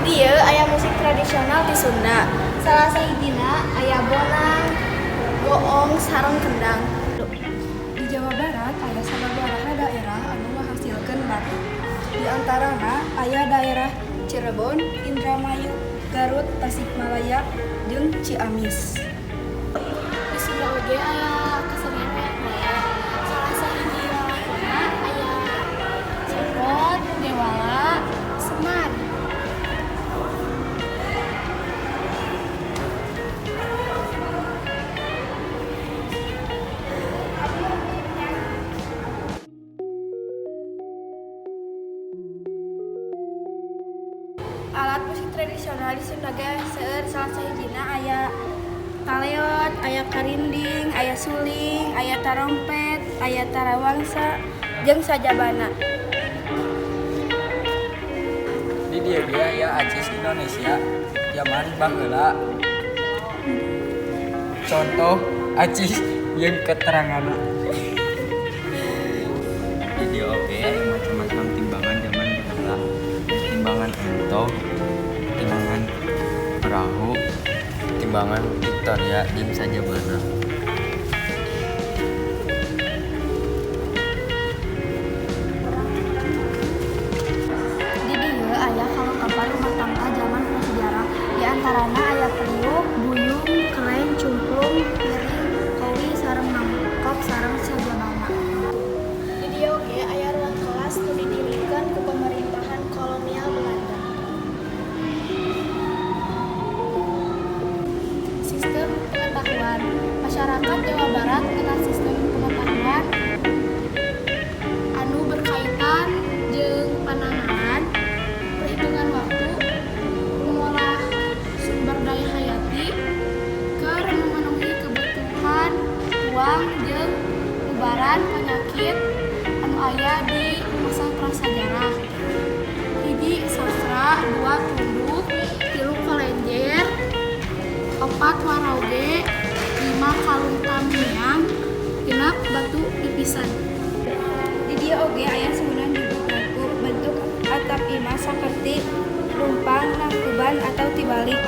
Dieu aya musik tradisional di Sunda. Salah sahijina aya bonang, goong, sareng kendang. Di Jawa Barat aya sababaraha daerah anu ngahasilkeun batik. Di antarana aya daerah Cirebon, Indramayu, Garut, Tasikmalaya, jeung Ciamis. Di Sunda oge aya kesenian wayang golek. Salah sahiji lalakonna aya Cepot, Dewala, Semar. Alat musik tradisional di Sunda ge seueur, salah sahijina aya taleot, aya karinding, aya suling, aya tarompet, aya tarawangsa, jeung sajabana. Di dieu ge aya acis Indonesia zaman baheula. Contoh acis jeung keteranganna. Di dieu oge aya macam-macam timbangan zaman baheula. Timbangan entog, timbangan perahu, timbangan Victoria jeung sajabana. Di dieu aya kalengkapan rumah tangga zaman prasejarah. Di antarana aya periuk, buyung, keleng, cumplung, piring, kowi sareng mangkok sareng sajabana. Di dieu oge aya ruang kelas nu didirikeun ku pemerintahan kolonial Belanda. Sistem pengetahuan masyarakat Jawa Barat ngeunah sistem pengetahuan anu berkaitan jeung pananganan, perhitungan waktu, mengolah sumber daya hayati keur memenuhi kebutuhan uang jeung ngubaran penyakit anu aya di masa prasejarah. Hiji, sastra. Dua, tunduk. Tilu, kolenjer. Opat, waroge. Lima, kalung tamiang. 6, batu pipisan. Di dieu oge aya sumunan jubug bangku, bentuk atap imah saperti rumpang nangkuban atau tibalik.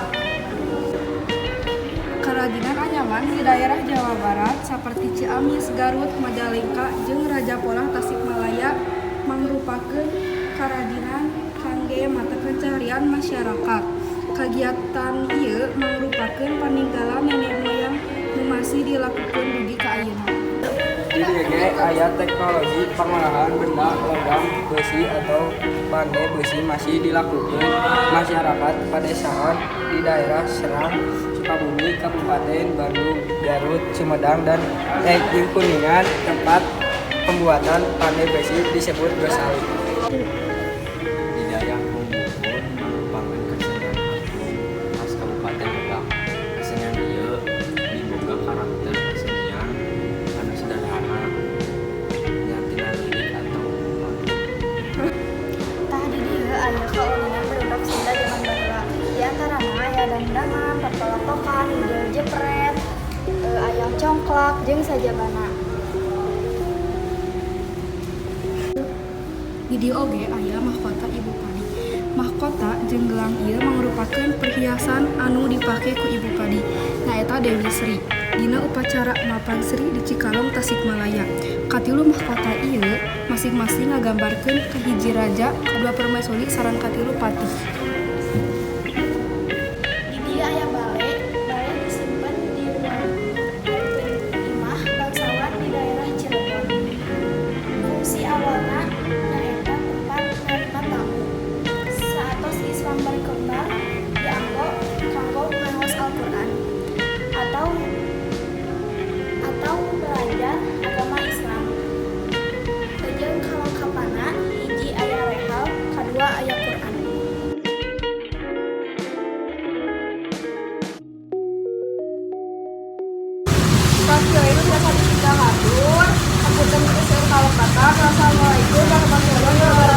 Karajinan anyaman di daerah Jawa Barat saperti Ciamis, Garut, Majalengka, jeung Rajapolah Tasikmalaya mangrupakeun karajinan kangge mata pencaharian masyarakat. Kagiatan ieu mangrupakeun paninggalan nenek moyang nu masih dilakukeun dugi ka ayeuna. Di dieu ge aya teknologi pengolahan benda logam besi atau pande besi masih dilakukeun masyarakat pedesaan di daerah Serang, Sukabumi, Kabupaten Bandung, Garut, Sumedang, dan jeung Kuningan. Tempat pembuatan pande besi disebut gosali. Di Dayak Hungguhun merupakan kesenian angklung khas Kabupaten Lebak. Kesenian ieu miboga karakter kesenian anu sederhana nya tina lirik atau lagu. Tah, di dieu aya kaulinan barudak Sunda zaman baheula. Di antarana aya dangdangan, papalotokan, udel jepret, aya congklak jeung sajabana. Di dieu oge aya mahkota Ibu Padi. Mahkota jeung gelang ieu mangrupakeun perhiasan anu dipake ku Ibu Padi, nyaeta Dewi Sri, dina upacara Mapag Sri di Cikalong, Tasikmalaya. Katilu mahkota ieu masing-masing ngagambarkeun kahiji raja, kadua permaisuri, sareng katilu patih. Di dieu aya bale, bale disimpen di ruang hareupeun imah bangsawan di daerah Cirebon. Fungsi awalna nyaeta tempat narima tamu. Saatos Islam berkembang dianggo kanggo ngaos Al-Qur'an atau belajar agama Islam. Jeung kalengkapanna, hiji aya rehal, kadua aya Quran. Sakieu nu tiasa dipikahatur. Hapunten seueur kalepatan. Wassalamualaikum warahmatullahi wabarakatuh.